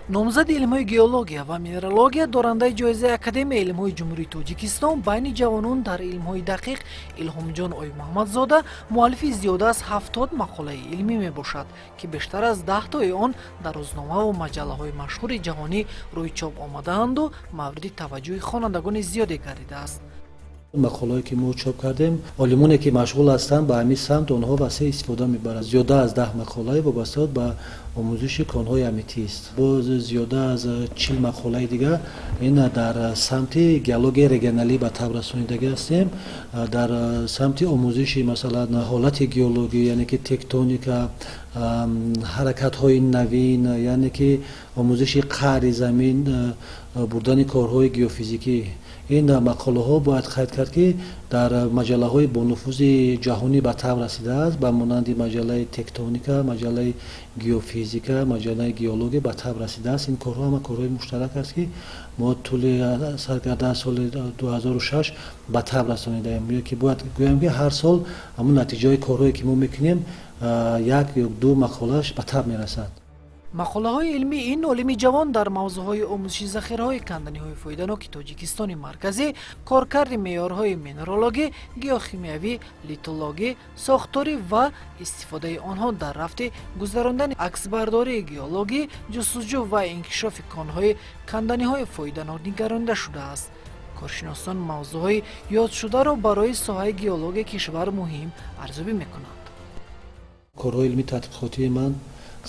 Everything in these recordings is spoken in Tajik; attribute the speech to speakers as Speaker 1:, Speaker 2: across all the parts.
Speaker 1: Номзади илмҳои геология ва минералогия, дорандаи ҷоизаи Академияи илмҳои Ҷумҳурии Тоҷикистон байни ҷавонон дар илмҳои дақиқ Илҳомҷон Оймуҳаммадзода муаллифи зиёда аз 70 мақолаи илмӣ мебошад, ки бештар аз 10 тои он дар рӯзномаву маҷаллаҳои машҳури ҷаҳонӣ рӯи чоп омадаанду мавриди таваҷҷӯҳи хонандагони зиёде гардидааст.
Speaker 2: Мақолаҳое, ки мо чоп кардем, олимоне, ки машғул ҳастанд ба ҳамин самт, онҳо васеъ истифода мебаранд. Зиёда аз 10 мақолаи вобаста ба омӯзиши конҳои аметист, боз зиёда аз 40 мақолаи дигар ин дар самти геологияи регионалӣ ба таб расонидагӣ ҳастем, дар самти омӯзиши, масалан, ҳолати геологӣ, яъне ки тектоника, ҳаракатҳои навин, яъне ки омӯзиши қаъри замин, бурдани корҳои геофизикӣ. Ин мақолаҳо, бояд қайд кард, ки дар маҷаллаҳои бонуфузи ҷаҳонӣ ба таб расидааст, ба монанди маҷаллаи тектоника, маҷаллаи геофизика, маҷаллаи геология ба таб расидааст. Ин корҳо ҳама корҳои муштарак аст, ки мо тӯли сар карда аз соли 2006 ба таб расонидаем, ё ки бояд гӯям, ки ҳар сол ҳамун натиҷаҳои корҳое, ки мо мекунем, як ё ду мақолааш ба таб мерасад.
Speaker 1: Мақолаҳои илмии ин олими ҷавон дар мавзӯъҳои омӯзиши захираҳои канданиҳои фоиданоки Тоҷикистони марказӣ, коркарди меъёрҳои минералогӣ, геохимиявӣ, литологӣ, сохторӣ ва истифодаи онҳо дар рафти гузарондани аксбардории геологӣ, ҷустуҷӯ ва инкишофи конҳои канданиҳои фоиданок нигаронида шудааст. Коршиносон мавзӯъҳои ёдшударо барои соҳаи геологияи кишвар муҳим арзёбӣ мекунанд.
Speaker 2: Корҳои илмии тадқиқотии ман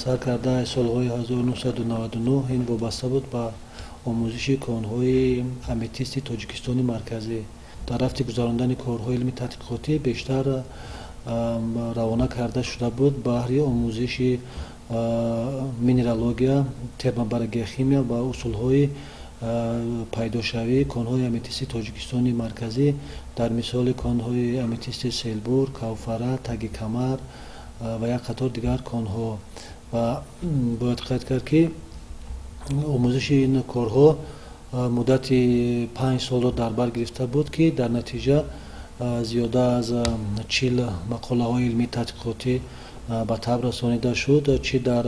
Speaker 2: сар карда аз солҳои 1999 ин вобаста буд ба омӯзиши конҳои аметисти Тоҷикистони марказӣ. Дар рафти гузарондани корҳои илмии тадқиқотӣ бештар равона карда шуда буд баҳри омӯзиши минералогия, термобарогеохимия ва усулҳои пайдошавии конҳои аметисти Тоҷикистони марказӣ, дар мисоли конҳои аметисти Селбур, Кавфара, Таги Камар ва як қатор дигар конҳо. Ва бояд қайд кард, ки омӯзиши ин корҳо муддати 5 солро дар бар гирифта буд, ки дар натиҷа зиёда аз 40 мақолаҳои илмии тадқиқотӣ ба таб расонида шуд, чӣ дар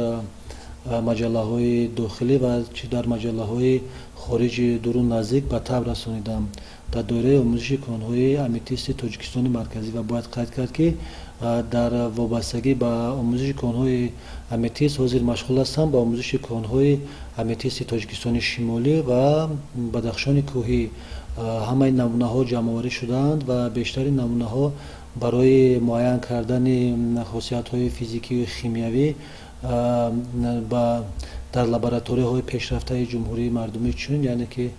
Speaker 2: маҷаллаҳои дохилӣ ва чӣ дар маҷаллаҳои хориҷи дуру наздик ба таб расонидам дар доираи омӯзиши конҳои аметисти Тоҷикистони марказӣ. Ва бояд қайд кард, ки дар вобастагӣ ба омӯзиши конҳои аметист ҳозир машғул ҳастам ба омӯзиши конҳои аметисти Тоҷикистони шимолӣ ва Бадахшони кӯҳӣ. Ҳамаи намунаҳо ҷамъоварӣ шудаанд ва бештари намунаҳо барои муайян кардани хосиятҳои физикию химиявӣ дар лабораторияҳои пешрафтаи Ҷумҳурии Мардумии Чин, яъне ки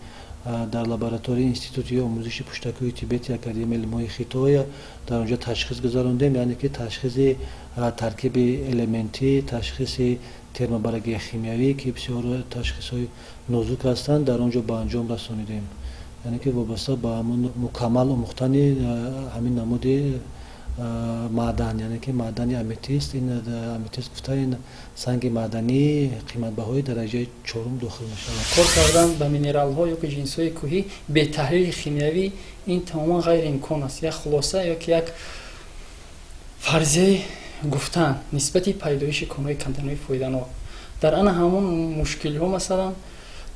Speaker 2: дар лабораторияи Институти омӯзиши пуштакӯи Тибети Академияи илмҳои Хитой, дар онҷо ташхис гузарондем, яъне ки ташхиси таркиби элементӣ, ташхиси термобарогеохимиявӣ, ки бисёр ташхисҳои нозук ҳастанд, дар он ҷо ба анҷом расонидем, яъне ки вобаста ба ҳамун мукаммал омӯхтани ҳамин намуди маъдан, яъне ки маъдани аметист. Ин аметист гуфта, ин санги маъдании қиматбаҳои дараҷаи чорум дохил мешавад.
Speaker 3: Кор кардан ба минералҳо ё ки ҷинсҳои кӯҳӣ бе таҳлили химиявӣ ин тамоман ғайриимкон аст. Як хулоса ё ки як фарзияи гуфтан нисбати пайдоиши конҳои канданиҳои фоиданок дар ана ҳамон мушкилиҳо, масалан,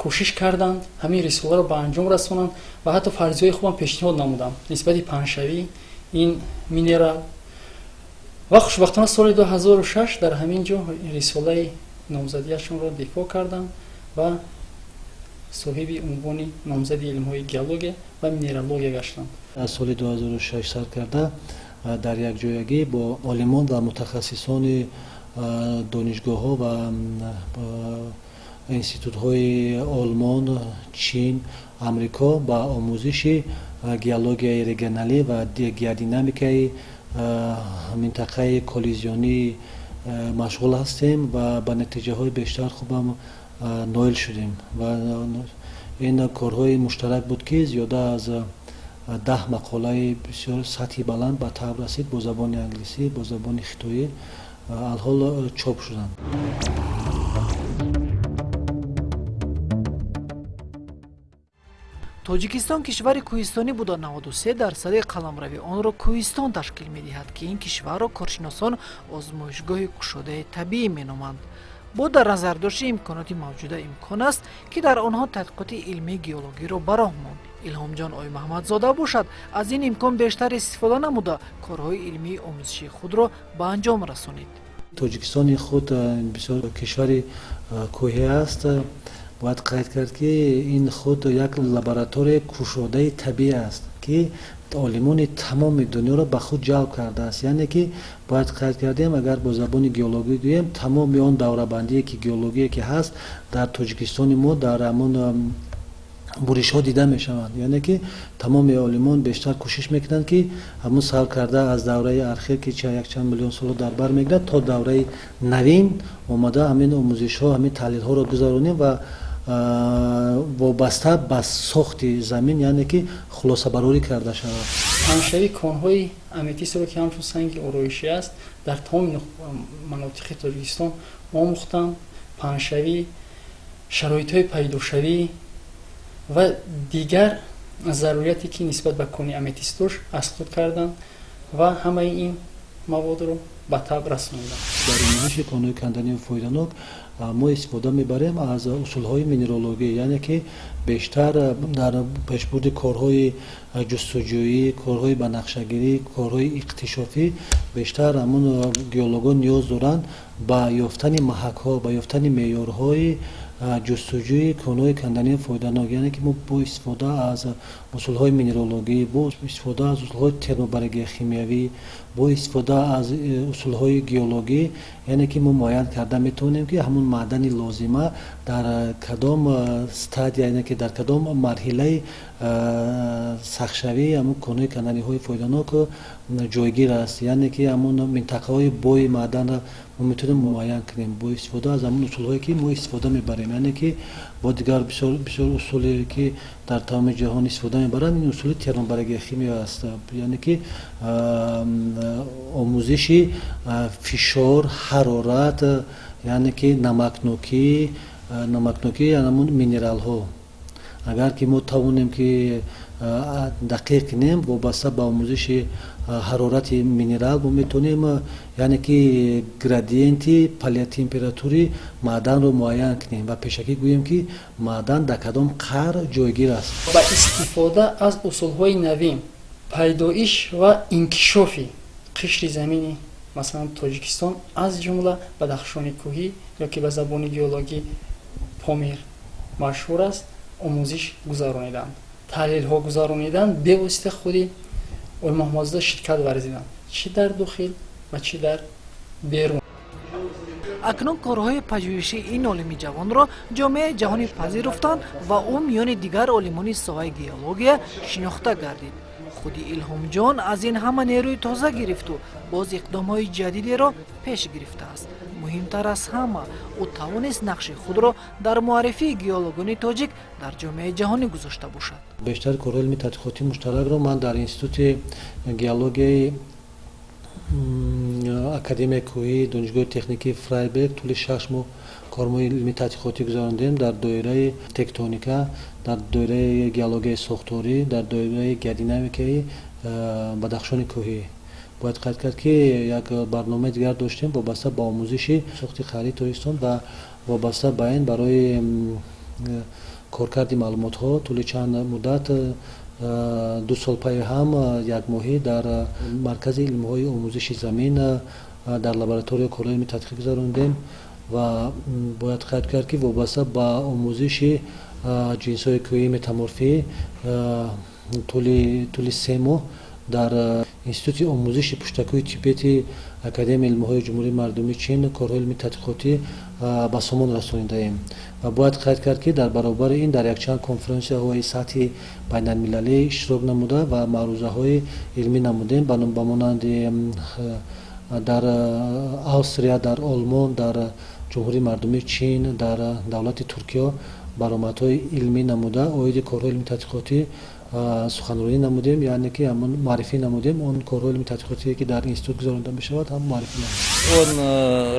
Speaker 3: кӯшиш карданд ҳамин рисоларо ба анҷом расонанд ва ҳатто фарзияҳои хубам пешниҳод намудам нисбати паҳншавӣ ин минерал. Ва хушбахтона соли 2006 дар ҳамин ҷо рисолаи номзадиашонро дифоъ кардам ва соҳиби унвони номзади илмҳои геология ва минералогия гаштанд.
Speaker 2: Аз соли 2006 сар карда дар якҷоягӣ бо олимон ва мутахассисони донишгоҳҳо ва институтҳои Олмон, Чин, Амрико ба омӯзиши геологияи регионалӣ ва геодинамикаи минтақаи коллизионӣ машғул ҳастем ва ба натиҷаҳои бештар хубам ноил шудем. Ва ин корҳои муштарак буд, ки зиёда аз 10 мақолаи бисёр сатҳи баланд ба таб расид, бо забони англисӣ, бо забони хитоӣ, алҳол чоп шуданд.
Speaker 1: Тоҷикистон кишвари кӯҳистонӣ буда, 93 дарсади қаламрави онро кӯҳистон ташкил медиҳад, ки ин кишварро коршиносон озмоишгоҳи кушодаи табиӣ меноманд. Бо дар назардошти имконоти мавҷуда имкон аст, ки дар онҳо тадқиқоти илмии геологиро ба роҳ монд. Илҳомҷон Оймаҳмадзода бошад, аз ин имкон бештар истифода намуда, корҳои илмии омӯзишии худро ба анҷом расонид.
Speaker 2: Тоҷикистони худ бисёр кишвари кӯҳӣ аст. Бояд қайд кард, ки ин худ як лабораторияи кушодаи табиӣ аст, ки олимони тамоми дунёро ба худ ҷалб кардааст. Яъне ки бояд қайд кардем, агар бо забони геологӣ гӯем, тамоми он даврабандие ки геологие ки ҳаст, дар Тоҷикистони мо дар ҳамон буришҳо дида мешаванд. Яъне ки тамоми олимон бештар кӯшиш мекунанд, ки ҳамун сар карда аз давраи архе, ки якчанд миллион соло дар бар мегирад, то давраи навин омада, ҳамин омӯзишҳо, ҳамин таҳлилҳоро гузаронем ва вобаста ба сохти замин, яъне ки хулосабарорӣ карда шавад.
Speaker 3: Паҳншавии конҳои аметистро, ки ҳамчун санги ороишӣ аст, дар тамоми манотиқи Тоҷикистон омӯхтанд. Паҳншавӣ, шароитҳои пайдошавӣ ва дигар зарурияте, ки нисбат ба кони аметист дошт, аз худ карданд ва ҳамаи ин маводро ба таб расониданд.
Speaker 2: Дар омӯзиши конҳои кандании фоиданок мо истифода мебарем аз усулҳои минералогӣ, яъне ки бештар дар пешбурди корҳои ҷустуҷӯӣ, корҳои банақшагирӣ, корҳои иктишофӣ бештар ҳамун геологон ниёз доранд ба ёфтани маҳакҳо, ба ёфтани меъёрҳои ҷустуҷӯи конҳои кандании фоиданок. Яъне ки мо бо истифода аз усулҳои минералогӣ, бо истифода аз усулҳои термобарогеохимиявӣ, бо истифода аз усулҳои геологӣ, яъне ки мо муайян карда метавонем, ки ҳамун маъдани лозима дар кадом стадия, яъне ки дар кадом марҳилаи сахтшавии ҳамун конҳои канданиҳои фоиданок ҷойгир аст. Яъне ки ҳамун минтақаҳои бои маъданро мо метавонем муайян кунем бо истифода аз ҳамун усулҳое, ки мо истифода мебарем. Яъне ки бо дигар бисёр бисёр усуле, ки дар тамоми ҷаҳон истифода мебаранд, ин усули термобарогеохимия аст, яъне ки омӯзиши фишор, ҳарорат, яъне ки намакнокӣ ҳамун минералҳо. Агар ки мо тавонем, ки дақиқ кунем, вобаста ба омӯзиши ҳарорати минерал, мо метавонем, яъне ки градиенти палеотемператури маъданро муайян кунем ва пешакӣ гӯем, ки маъдан дар кадом қаър ҷойгир аст.
Speaker 3: Ба истифода аз усулҳои навин пайдоиш ва инкишофи қишри замини, масалан, Тоҷикистон, аз ҷумла Бадахшони кӯҳӣ ё ки ба забони геологӣ Помир машҳур аст, омӯзиш гузарониданд, таҳлилҳо гузарониданд. Бевосита худи Оймаҳмадзода ширкат варзиданд, чӣ дар дохил ва чӣ дар берун.
Speaker 1: Акнун корҳои пажӯҳишии ин олими ҷавонро ҷомеаи ҷаҳонӣ пазируфтанд ва ӯ миёни дигар олимони соҳаи геология шинохта гардид. Худи Илҳомҷон аз ин ҳама нерӯи тоза гирифту боз иқдомҳои ҷадидеро пеш гирифтааст. Муҳимтар аз ҳама, ӯ тавонист нақши худро дар муаррифии геологони тоҷик дар ҷомеаи ҷаҳонӣ гузошта бошад.
Speaker 2: Бештар корҳои илми тадқиқотии муштаракро ман дар Институти геологияи Академияи кӯҳии Донишгоҳи техникии Фрайберг тӯли 6 моҳ корҳои илми тадқиқотӣ гузарондем дар доираи тектоника, дар доираи геологияи сохторӣ, дар доираи геодинамикаи Бадахшони кӯҳӣ. Бояд қайд кард, ки як барномаи дигар доштем, вобаста ба омӯзиши сохти қаъри Тоҷикистон, ва вобаста ба ин барои коркарди маълумотҳо тӯли чанд муддат, 2 сол пайи ҳам, якмоҳӣ дар Маркази илмҳои омӯзиши замин дар лаборатория корҳои илми тадқиқ гузарондем. Ва бояд қайд кард, ки вобаста ба омӯзиши ҷинсҳои кӯҳии метаморфӣ тӯли 3 моҳ дар Институти омӯзиши пуштакӯҳи Тибети Академияи илмҳои Ҷумҳурии Мардумии Чин корҳои илми тадқиқотӣ ба сомон расонидаем. Ва бояд қайд кард, ки дар баробари ин дар якчанд конференсияҳои сатҳи байналмилалӣ иштирок намуда ва маърузаҳои илмӣ намудем, ба монанди дар Австрия, дар Олмон, дар Ҷумҳурии Мардумии Чин, дар давлати Туркиё баромадҳои илмӣ намуда, оиди корҳои илми тадқиқотӣ суханронӣ намудем, яъне ки ҳамон муаррифӣ намудем он корҳои илми тадқиқотие, ки дар институт гузаронида мешавад, ҳам муаррифӣ намудем.
Speaker 4: Он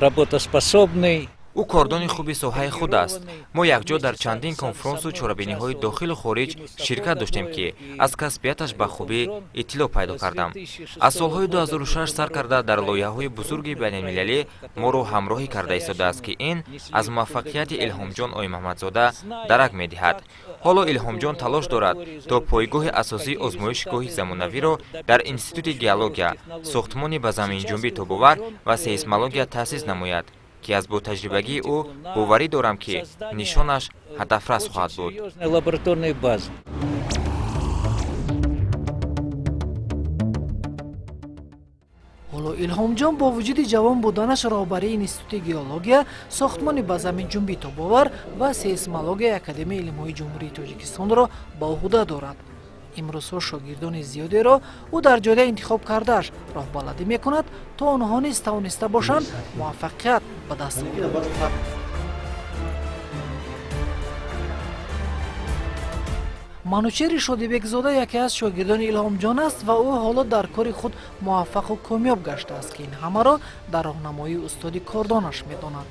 Speaker 4: работоспособный. Ӯ кордони хуби соҳаи худ аст. Мо якҷо дар чандин конфронсу чорабиниҳои дохилу хориҷ ширкат доштем, ки аз касбияташ ба хубӣ иттилоъ пайдо кардам. Аз солҳои 2006 сар карда дар лоиҳаҳои бузурги байналмилалӣ моро ҳамроҳӣ карда истодааст, ки ин аз муваффақияти Илҳомҷон Оймаҳмадзода дарак медиҳад. Ҳоло Илҳомҷон талош дорад, то пойгоҳи асосии озмоишгоҳи замонавиро дар Институти геология, сохтмони ба заминҷунбӣ тобовар ва сейсмология таъсис намояд, ки аз ботаҷрибагии ӯ боварӣ дорам, ки нишонаш ҳадафрас хоҳад буд.
Speaker 1: Ҳоло Илҳомҷон бо вуҷуди ҷавон буданаш роҳбарии Институти геология, сохтмони ба заминҷунбӣ тобовар ва сейсмологияи Академияи илмҳои Ҷумҳурии Тоҷикистонро ба ӯҳда дорад. Имрӯзҳо шогирдони зиёдеро ӯ дар ҷодаи интихоб кардааш роҳбаладӣ мекунад, то онҳо низ тавониста бошанд муваффақият ба даст оваранд. Манучери Шодибекзода яке аз шогирдони Илҳомҷон аст ва ӯ ҳоло дар кори худ муваффақу комёб гаштааст, ки ин ҳамаро дар роҳнамоии устоди кордонаш медонад.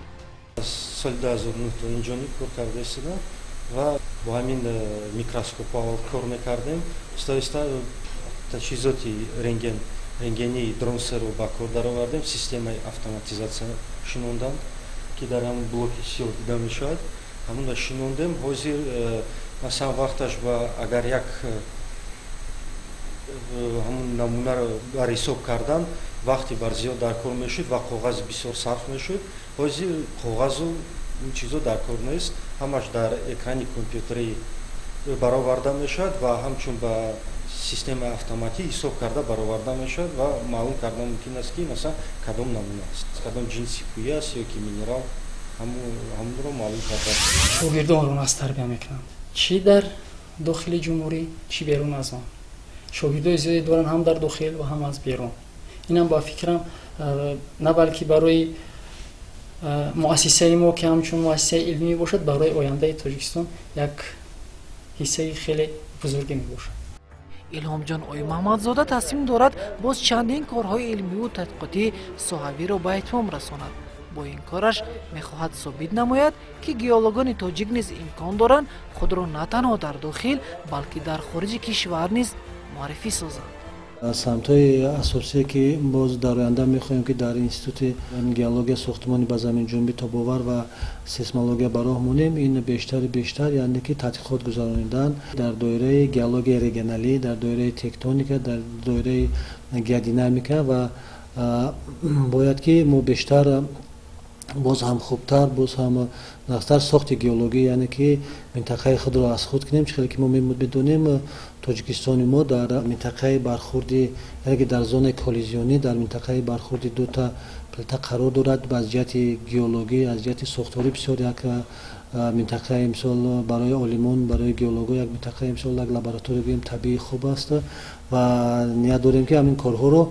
Speaker 5: Соли 2009 то инҷониб кор карда истодам ва бо ҳамин микроскоп аввал кор мекардем. Оста-оста таҷҳизоти рентгении дронсерро ба кор даровардем, системаи автоматизатсия шинондам, ки дар ҳамон блоки сиёҳ дида мешавад, ҳамонро шинондем. Ҳозир масалан вақташ ба агар як ҳамон намунаро бар ҳисоб кардан вақти бар зиёд дар кор мешуд ва коғаз бисёр сарф мешуд. Ҳозир коғазу ин чизо дар кор нест, ҳамаш дар экрани компютерӣ бароварда мешавад ва ҳамчун ба системаи автоматӣ ҳисоб карда бароварда мешавад ва маълум кардан мумкин аст, ки масалан кадом намуна аст, кадом ҷинси кӯҳӣ аст ё ки минерал, ҳамонро маълум карда.
Speaker 3: Шогирдонро аз тарбия мекунанд, чӣ дар дохили ҷумҳурӣ, чӣ берун аз он. Шогирдои зиёде доранд ҳам дар дохил ва ҳам аз берун. Инам ба фикрам на балки барои муассисаи мо, ки ҳамчун муассисаи илмӣ бошад, барои ояндаи Тоҷикистон як ҳиссаи хеле бузурге мебошад.
Speaker 1: Илҳомҷон Оймаҳмадзода тасмим дорад боз чандин корҳои илмиву тадқиқотии соҳавиро ба итмом расонад. Бо ин кораш мехоҳад собит намояд, ки геологони тоҷик низ имкон доранд худро на танҳо дар дохил, балки дар хориҷи кишвар низ муаррифӣ созанд.
Speaker 2: Самтҳои асосие, ки боз дар оянда мехоҳем, ки дар Институти геология, сохтмони ба заминҷунбӣ тобовар ва сейсмология ба роҳ монем, ин бештари бештар, яъне ки тадқиқот гузаронидан дар доираи геологияи регионалӣ, дар доираи тектоника, дар доираи геодинамика ва бояд ки мо бештар боз ҳам хубтар, боз ҳам нақстар сохти геологӣ, яъне ки минтақаи худро аз худ кунем. Чӣ хеле ки мо медонем, Тоҷикистони мо дар минтақаи бархурди, яъне ки дар зонаи коллизионӣ, дар минтақаи бархурди дута плита қарор дорад. Аз ҷиҳати геологӣ, аз ҷиҳати сохторӣ бисёр як минтақаи, мисол, барои олимон, барои геологҳо як минтақаи, мисол, як лаборатория гӯем табиӣ хуб аст ва ният дорем, ки ҳамин корҳоро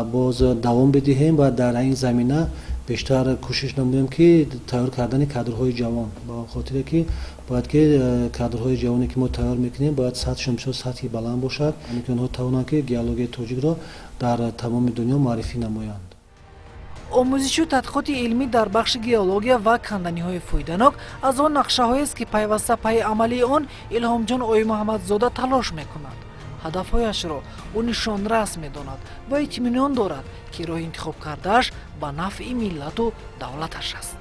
Speaker 2: боз давом бидиҳем ва дар ин замина бештар кӯшиш намоем, ки тайёр кардани кадрҳои ҷавон, ба хотире ки бояд ки кадрҳои ҷавоне, ки мо тайёр мекунем, бояд сатҳшон бисёр сатҳи баланд бошад, яъне ки онҳо тавонанд, ки геологияи тоҷикро дар тамоми дунё муаррифӣ намоянд.
Speaker 1: Омӯзишу тадқиқоти илмӣ дар бахши геология ва канданиҳои фоиданок аз он нақшаҳоест, ки пайваста пайи амалии он Илҳомҷон Оймуҳаммадзода талош мекунад. Ҳадафҳояшро ӯ нишонрас медонад ва итминон дорад, ки роҳи интихоб кардааш ба нафъи миллату давлаташ аст.